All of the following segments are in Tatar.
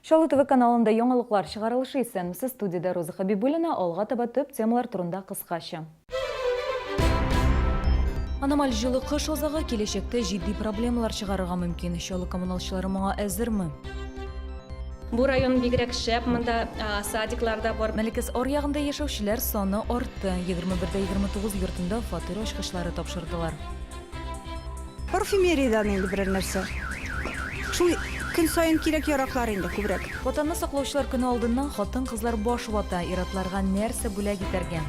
Чаллы ТВ каналында яңалыклар чыгарылышы. Исәнмесез, студиядә Роза Хәбибуллина. Алга таба төп темалар турында кыскача. Аномаль җылы кыш азагы киләчәктә җитди проблемалар чыгарырга мөмкин. Чаллы коммуналчылары моңа әзерме? Бу район бигрәк шәп, монда садиклар да бар. Мәләкәс аръягында яшәүчеләр саны артты. 21 дә 29 йортында фатир ачкычлары тапшырдылар. Парфюмериядән инде берәр нәрсә. Шул көн саен кирәк-яраклар инде күбрәк. Ватанны саклаучылар көне алдыннан хатын-кызлар баш вата, ир-атларга нәрсә бүләк итәргә?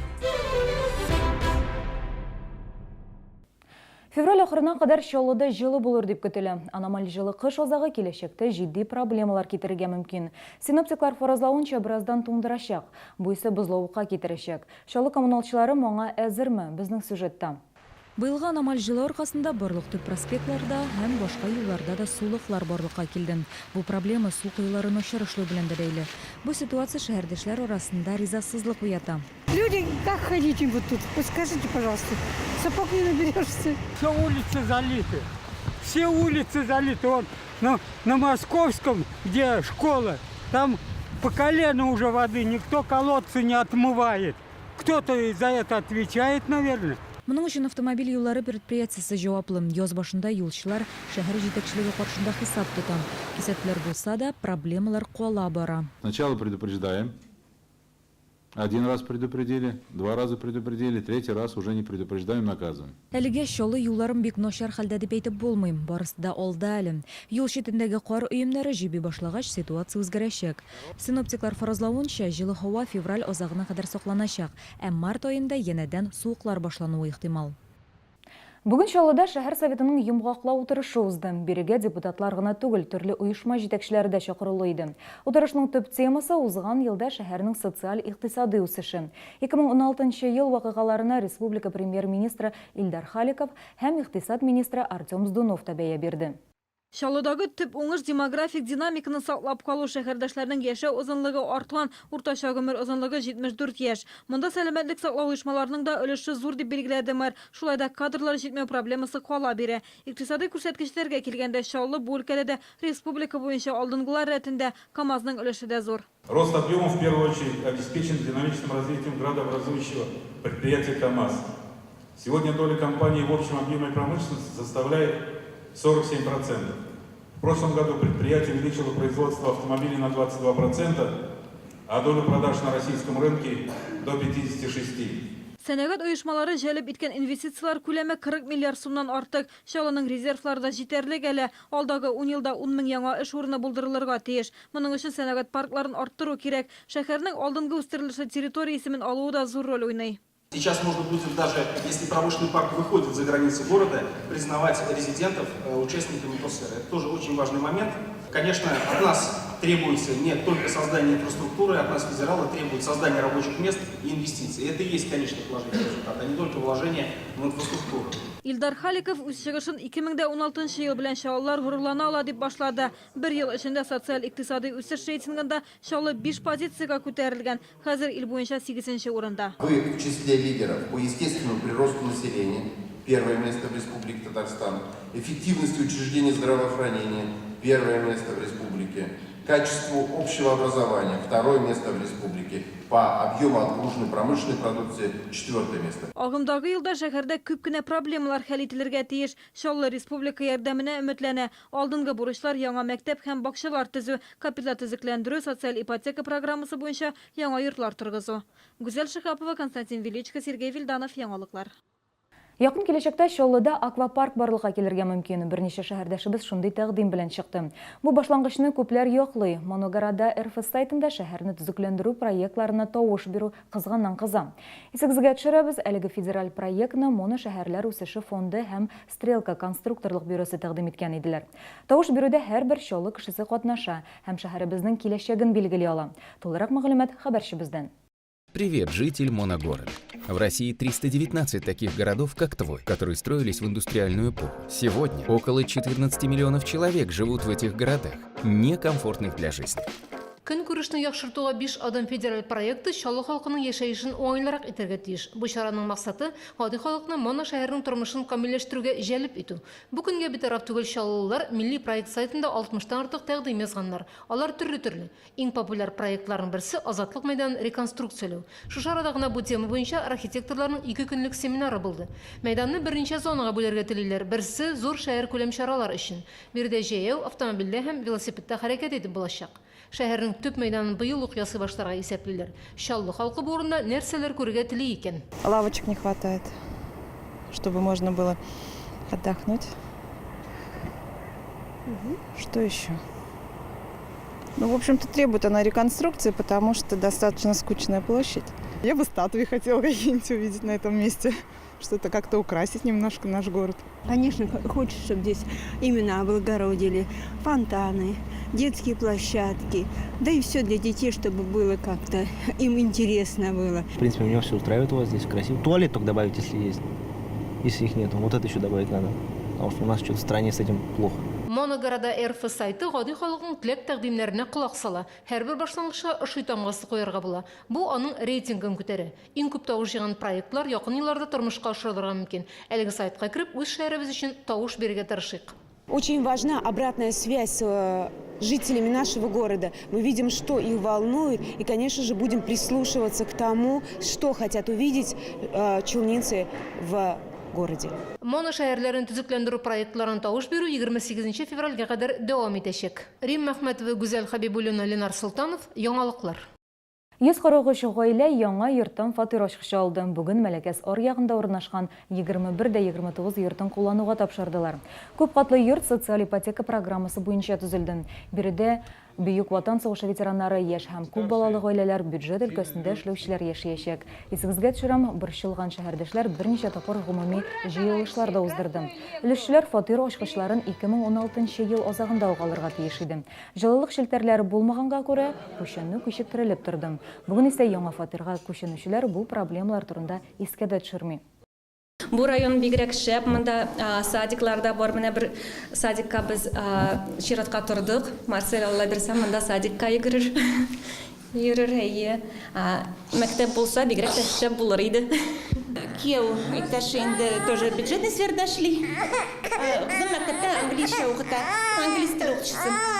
Февраль ахырына кадәр Чаллыда җылы булыр дип көтелә. Аномаль җылы кыш азагы киләчәктә җитди проблемалар китерергә мөмкин. Синоптиклар фаразлавынча, бераздан туңдырачак. Бу исә бозлавыкка китерәчәк. Чаллы коммуналчылары моңа әзерме? Безнең сюжетта. Быелгы аномаль җылы аркасында барлык төп проспектларда һәм башка юлларда да сулыклар барлыкка килде. Бу проблема су коелары начар эшләү белән дә бәйле. Бу ситуация шәһәрдәшләр арасында ризасызлык уята. Люди, как ходить им вот тут? Вот скажите, пожалуйста, сапог не наберешься. Все улицы залиты. Все улицы залиты. Вон на Московском, где школа, там по колено уже воды, никто колодцы не отмывает. Кто-то за это отвечает, наверное. Моның өчен автомобиль юллары предприятиесе җаваплы. Яз башында юлчылар шәһәр җитәкчелеге каршында хисап тота. Кисәтүләр булса да, проблемалар кала бара. Сначала предупреждаем. Один раз предупредили, два раза предупредили, третий раз уже не предупреждаем, наказываем. Әлегә Чаллы юлларын бик начар хәлдә дип әйтеп булмый. Барысы да алда әле. Юл читендәге кар өемнәре җеби башлагач, ситуация үзгәрәчәк. Синоптиклар фаразлавынча, җылы һава февраль азагына кадәр сакланачак, ә март аенда янәдән суыклар башлануы ихтимал. Бүген Чаллыда шәһәр Советының йомгаклау утырышы узды. Бирегә депутатлар гына түгел, төрле оешма җитәкчеләре дә чакырулы иде. Утырышның төп темасы, узган елда шәһәрнең социаль-икътисадый үсеше. 2016 нчы ел вакыйгаларына республика Премьер-министры Илдар Халиков һәм икътисад министры Артем Здунов та бәя бирде. Чаллыдагы төп уңыш демографик динамиканы саклап калу, шәһәрдәшләрнең яшәү озынлыгы арткан, уртача гомер озынлыгы 74 яшь. Монда сәламәтлек саклау оешмаларының да өлеше зур, дип билгеләде мэр. Шулай да кадрлар җитмәү проблемасы кала бирә. Икътисадый күрсәткечләргә килгәндә, Чаллы бу өлкәдә дә республика буенча алдынгылар рәтендә, КАМАЗның өлеше дә зур. Рост объемов в первую очередь обеспечен динамичным развитием градообразующего предприятия КАМАЗ. Сегодня доля компании в общем объеме промышленности составляет 47%. В прошлом году предприятие увеличило производство автомобилей на 22%, а долю продаж на российском рынке до 56%. Сәнәгать оешмалары җәлеп иткән инвестицияләр күләме 40 миллиард сумнан артык. Чаллының резервлары да җитәрлек әле. Алдагы ун елда ун мең яңа эш урыны булдырылырга тиеш. Моның өчен сәнәгать паркларын арттыру кирәк. Шәһәрнең алдынгы үстерелешле территория исемен алуы да зур роль уйный. Сейчас можно будет даже, если промышленный парк выходит за границы города, признавать резидентов э, участниками ТОСЭР. Это тоже очень важный момент. Конечно, от нас требуется не только создание инфраструктуры, от нас федералы требуют создания рабочих мест и инвестиций. Это и есть, конечно, положительный результат, а не только вложение в инфраструктуру. Илдар Халиков үз чыгышын 2016 ел белән чаллылар горурлана ала дип башлады. Бер ел эчендә социаль-икътисадый үсеш рейтингында Чаллы биш позициягә күтәрелгән, хәзер ил буенча сигезенче урында. Вы в числе лидеров по естественному приросту населения, первое место в Республике Татарстан, эффективности учреждений здравоохранения, первое место в республике, качеству общего образования, второе место в республике, по объему отгруженной промышленной продукции, четвертое место. Агымдагы елда шәһәрдә күп кенә проблемалар хәл ителергә тиеш. Чаллы республика ярдәменә өметләнә. Алдынгы бурычлар, яңа мәктәп һәм бакчалар төзү, капиталь төзекләндерү, социаль ипотека программасы буенча яңа йортлар торгызу. Гүзәл Шиһапова, Константин Величко, Сергей Вильданов, Яңалыклар. Якын киләчәктә Чаллыда аквапарк барлыкка килергә мөмкин. Берничә шәһәрдәшебез шундый тәкъдим белән чыкты. Бу башлангычны күпләр яклый. Моногорода РФ сайтында шәһәрне төзекләндерү проектларына тавыш бирү кызганнан-кыза. Исегезгә төшерәбез, әлеге федераль проектны Моношәһәрләр үсеше фонды һәм Стрелка конструкторлык бюросы тәкъдим иткән иделәр. Тавыш бирүдә һәрбер Чаллы кешесе катнаша һәм шәһәребезнең киләчәген билгели ала. Тулырак мәгълүмат хәбәрчебездән. Привет, житель моногорода. В России 319 таких городов, как твой, которые строились в индустриальную эпоху. Сегодня около 14 миллионов человек живут в этих городах, некомфортных для жизни. Көнкүрешне яхшыртуга биш адым федераль проекты Чаллы халкының яшәешен уңайлырак итәргә тиеш. Бу чараның максаты, гади халыкны моношәһәрнең тормышын камилләштерүгә җәлеп итү. Бу көнгә битараф түгел чаллылылар, милли проект сайтында алтмыштан артык тәкъдим язганнар. Алар төрле-төрле. Иң популяр проектларның берсе, Азатлык мәйданын реконструкцияләү. Шушы арада гына бу тема буенча архитекторларның ике көнлек семинары булды. Мәйданны берничә зонага бүләргә телиләр. Берсе, зур шәһәркүләм чаралар өчен. Биредә җәяү, автомобильдә һәм велосипедта хәрәкәт итеп булачак. Шәһәрнең төп мәйданын быел ук ясый башларга исәплиләр. Чаллы халкы бу урында нәрсәләр күрергә тели икән? Лавочек не хватает, чтобы можно было отдохнуть. Что еще? Ну, в общем-то, требует она реконструкции, потому что достаточно скучная площадь. Я бы статуи хотела какие-нибудь увидеть на этом месте. Что-то как-то украсить немножко наш город. Конечно, хочется, чтобы здесь именно облагородили фонтаны, детские площадки, да и все для детей, чтобы было как-то им интересно было. В принципе, меня все устраивает у вас здесь, красиво. Туалет только добавить, если есть. Если их нету. Вот это еще добавить надо. Потому что у нас что-то в стране с этим плохо. Моногорода РФ сайты гади халыкның теләк-тәкъдимнәренә колак сала. Һәрбер башлангычка ошый тамгасы куярга була. Бу аның рейтингын күтәрә. Иң күп тавыш җыйган проектлар якын елларда тормышка ашырылырга мөмкин. Әлеге сайтка кереп, үз шәһәребез өчен тавыш бирергә тырышыйк. Очень важна обратная связь с э, жителями нашего города. Мы видим, что их волнует, и, конечно же, будем прислушиваться к тому, что хотят увидеть э, челнинцы в городе. Моношәһәрләрен төзекләндерү проектларын тавыш бирү 28 февральгә кадәр дәвам итәчәк. Римма Әхмәтова, Гүзәл Хәбибуллина, Ленар Солтанов, Яңалыклар. 143 гаилә яңа йорттан фатир ачкычы алды. Бүген Мәләкәс аръягында урнашкан 21 дә 29 йортын куллануга тапшырдылар. Күпкатлы йорт социаль ипотека программасы буенча төзелде. Биредә Бөек Ватан сугышы ветераннары, яшь һәм күп балалы гаиләләр, бюджет өлкәсендә эшләүчеләр яшәячәк. Исегезгә төшерәм, борчылган шәһәрдәшләр берничә тапкыр гомуми җыелышлар да уздырды. Өлешчеләр фатир ачкычларын 2016 нчы ел азагында ук алырга тиеш иде. Җылылык челтәрләре булмаганга күрә, күченү кичектерелеп торды. Бүген исә яңа фатирга күченүчеләр бу проблемалар турында искә дә төшерми. Бу район бигрәк шәп, монда садиклар да бар. Менә бер садикка без чиратка тордык. Марсель, Алла бирсә, монда садикка йөгерер. Йөрер, әйе. Мәктәп булса, бигрәк тә шәп булыр иде. Кияү иптәше инде тоже бюджетный сферада эшли. Кызым мәктәптә английча укыта, английс теле укытучысы.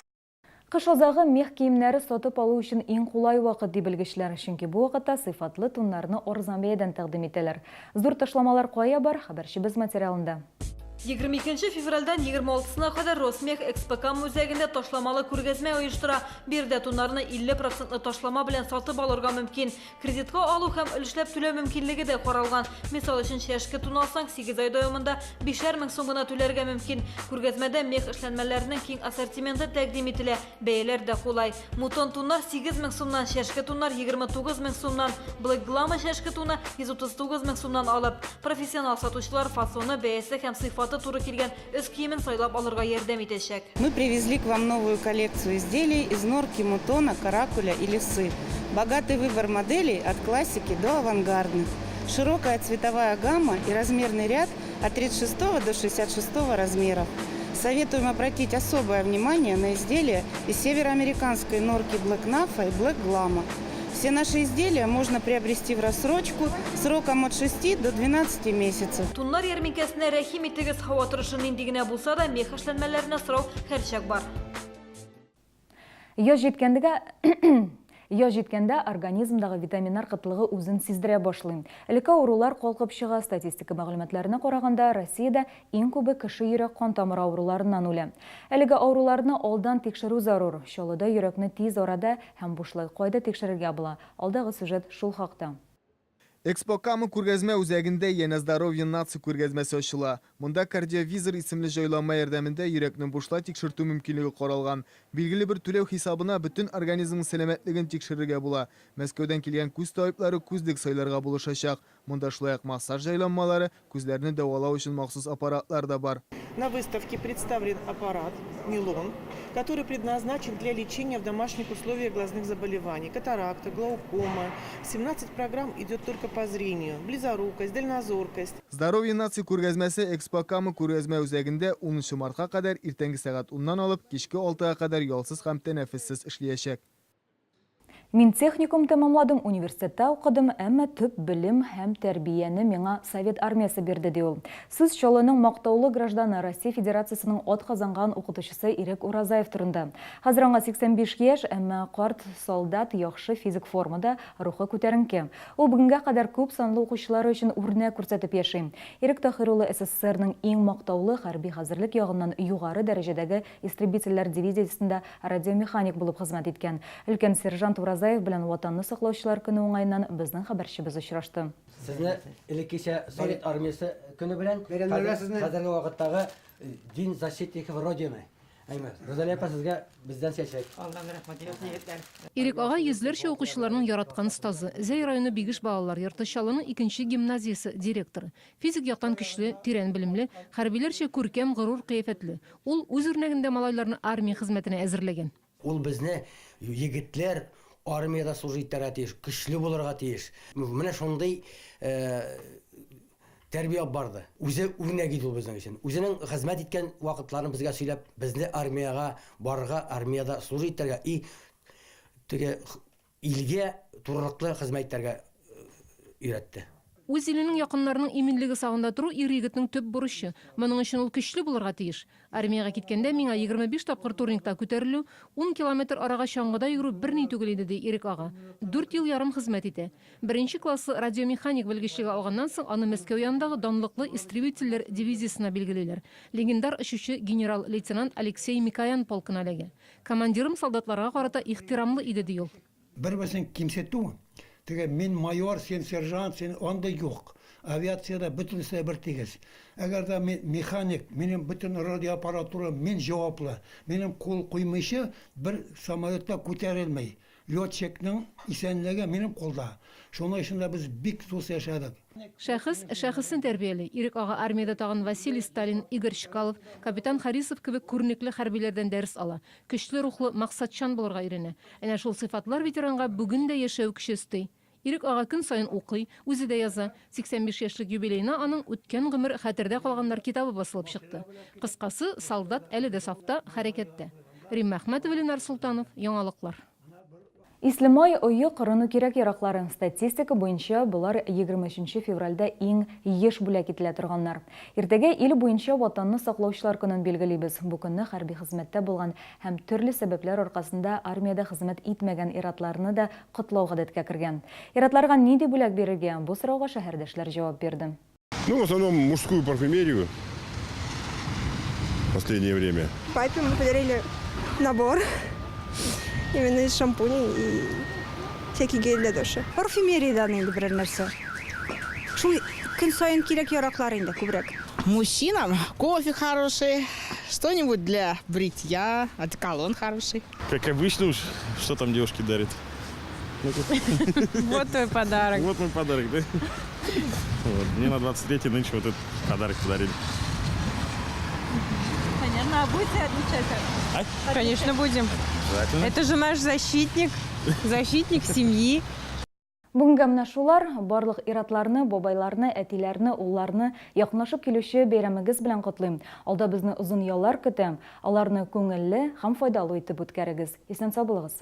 Кыш азагы мех киемнәре сатып алу өчен иң кулай вакыт, ди белгечләр. Чөнки бу вакытта сыйфатлы туннарны арзан бәядән тәкъдим итәләр. Зур ташламалар кая бар, хәбәрчебез материалында. 22 нче февральдән 26 сына кадәр Росмех Экспокам үзәгендә ташламалы күргәзмә оештыра. Биредә туннарны 50 процентлы ташлама белән сатып алырга мөмкин. Кредитка алу һәм өлешләп түләү мөмкинлеге дә каралган. Мисал өчен, чәшке тун алсаң, сигез ай дәвамында бишәр мең сум гына түләргә мөмкин. Күргәзмәдә мех эшләнмәләренең киң ассортименты тәкъдим ителә. Бәяләр дә кулай. Мутон туннар 8 мең сумнан, чәшке туннар 29 мең сумнан, Black Glama чәшке туны 139 мең сумнан алып. Профессионал сатучылар фасоны, бәясе һәм сыйфаты туры килгән өс киемен сайлап алырга ярдәм итәчәк. Мы привезли к вам новую коллекцию изделий из норки, мутона, каракуля и лисы. Богатый выбор моделей от классики до авангардных. Широкая цветовая гамма и размерный ряд от 36 до 66 размеров. Советуем обратить особое внимание на изделия из североамериканской норки Black Nafa и Black Glama. Все наши изделия можно приобрести в рассрочку сроком от 6 до 12 месяцев. Туннар ярминкәсенә рәхим итегез, һава торышы нинди генә булса да, мех эшләнмәләренә сорау һәрчак бар. Яз җиткәндә Яз җиткәндә организмдагы витаминнар кытлыгы үзен сиздерә башлый. Элекке авырулар калкып чыга, статистика мәгълүматларына караганда, Россиядә иң күбе кеше йөрәк-кан тамыры авыруларыннан үлә. Әлеге авыруларны алдан тикшерү зарур. Чаллыда йөрәкне тиз арада һәм бушлай кайда тикшерергә була? Алдагы сюжет шул хакта. Экспо Кама күргәзмә үзәгендә янә Здоровье нации күргәзмәсе ачыла. Монда кардиовизор исемле җайланма ярдәмендә йөрәкне бушлай тикшертү мөмкинлеге каралган. Билгеле бер түләү хисабына бөтен организмның сәламәтлеген тикшерергә була. Мәскәүдән килгән күз табиблары күзлек сайларга булышачак. Монда шулай ук массаж җайланмалары, күзләрне дәвалау өчен махсус аппаратлар да бар. На выставке представлен аппарат Милон, который предназначен для лечения в домашних условиях глазных заболеваний, катаракта, глаукома. 17 программ идет только по зрению, близорукость, дальнозоркость. Здоровье нации күргәзмәсе Экспо Кама күргәзмә үзәгендә унынчы мартка кадәр иртәнге сәгать уннан алып кичке алтыга кадәр ялсыз һәм тәнәфессез эшлиячәк. Мин техникум тәмамладым, университетта укыдым, әмма төп белем һәм тәрбияне миңа Совет Армиясе бирде, ди ул. Сүз Чаллының мактаулы гражданы, Россия Федерациясенең атказанган укытучысы Ирек Уразаев турында. Хәзер аңа 85 яшь, әмма карт солдат яхшы физик формада, рухы күтәренке. Ул бүгенгә кадәр күп санлы укучылары өчен үрнәк күрсәтеп яши. Ирек Таһир улы СССРның иң мактаулы, хәрби хәзерлек ягыннан югары дәрәҗәдәге истребительләр дивизиясендә Радиомеханик булып хезмәт иткән. Өлкән сержант Уразаев белән Ватанны саклаучылар көне уңаеннан безнең хәбәрчебез очрашты. Сезне элеккечә Совет Армиясе көне белән, хәзерге вакыттагы День защитников Родины. Әйме, Рузалия апа, сезгә бездән чәчәк. Аллам рәхмәт яусын, егетләр. Ирек ага йөзләрчә укучыларның яраткан остазы, Зәй районы Бигеш балалар йорты Чаллының икенче гимназиясе директоры. Физик яктан көчле, тирән белемле, хәрбиләрчә күркәм, горур кыяфәтле. Ул үз үрнәгендә малайларны армия хезмәтенә әзерләгән. Ул безне, егетләр армиядә служить итәргә тиеш, көчле булырга тиеш. Менә шундый тәрбия алып барды. Үзе үрнәк иде ул безнең өчен. Үзенең хезмәт иткән вакытларын безгә сөйләп, безне армиягә барырга, армиядә служить итәргә и теге Илгә турылыклы хезмәт итәргә өйрәтте. Үз иленең, якыннарының иминлеге сагында тору ир-егетнең төп бурычы. Моның өчен ул көчле булырга тиеш. Армиягә киткәндә миңа 25 тапкыр турникта күтәрелү, ун километр арага чаңгыда йөгерү берни түгел иде, ди Ирек ага. Дүрт ел ярым хезмәт итә. Беренче класслы радиомеханик белгечлеге алганнан соң аны Мәскәү янындагы данлыклы истребительләр дивизиясенә билгелиләр. Легендар очучы генерал-лейтенант Алексей Микоян полкына эләгә. Командирым солдатларга карата ихтирамлы иде, ди ул. Бер-берсен кимсетү, теге мин майор, син сержант, син андый юк. Авиациядә бөтенесе дә бертигез. Әгәр дә мин механик, минем бөтен радиоаппаратура, мин җаваплы. Минем кул куймыйча бер самолет та күтәрелми. Летчикның исәнлеге минем кулда. Шуның өчен дә без бик дус яшәдек. Шәхес шәхесне тәрбияли. Ирек ага армиядә тагын Василий Сталин, Игорь Чкалов, капитан Харисов кебек күренекле хәрбиләрдән дәрес ала, көчле рухлы, максатчан булырга өйрәнә. Әнә шул сыйфатлар ветеранга бүген дә яшәү көче өсти. Ирек ага көн саен укый, үзе дә яза. 85 яшьлек юбилеена аның Үткән гомер, хәтердә калганнар китабы басылып чыкты. Кыскасы, солдат әле дә сафта, хәрәкәттә. Римма Әхмәтова, Ленар Солтанов, Яңалыклар. Ислемай, оек, кырыну кирәк-яраклары. Статистика буенча, болар 23 нче февральдә иң еш бүләк ителә торганнар. Иртәгә ил буенча Ватанны саклаучылар көнен билгелибез. Бу көнне хәрби хезмәттә булган һәм төрле сәбәпләр аркасында армиядә хезмәт итмәгән ир-атларны да котлау гадәткә кергән. Ир-атларга нинди бүләк бирергә? Бу сорауга шәһәрдәшләр җавап бирде. Ну, в основном мужскую парфюмерию в последнее время. Папе мы подарили набор именно из шампуней и всякий гель для душа. Парфюмериядән инде берәр нәрсә. Шул көн саен кирәк-яраклар инде күбрәк. Мужчинам кофе хороший, что-нибудь для бритья, одеколон хороший. Как обычно уж, что там девушки дарят? Вот твой подарок. Вот мой подарок, да? Вот. Мне на 23 нынче вот этот подарок подарили. Понятно. А будете отмечать? А? Конечно, будем. Обязательно. Это же наш защитник, защитник семьи. Бүгенгә менә шулар. Барлык ир-атларны, бабайларны, әтиләрне, улларны якынлашып килүче бәйрәмегез белән котлыйм. Алда безне озын яллар көтә. Аларны күңелле һәм файдалы итеп үткәрегез. Исән-сау булыгыз!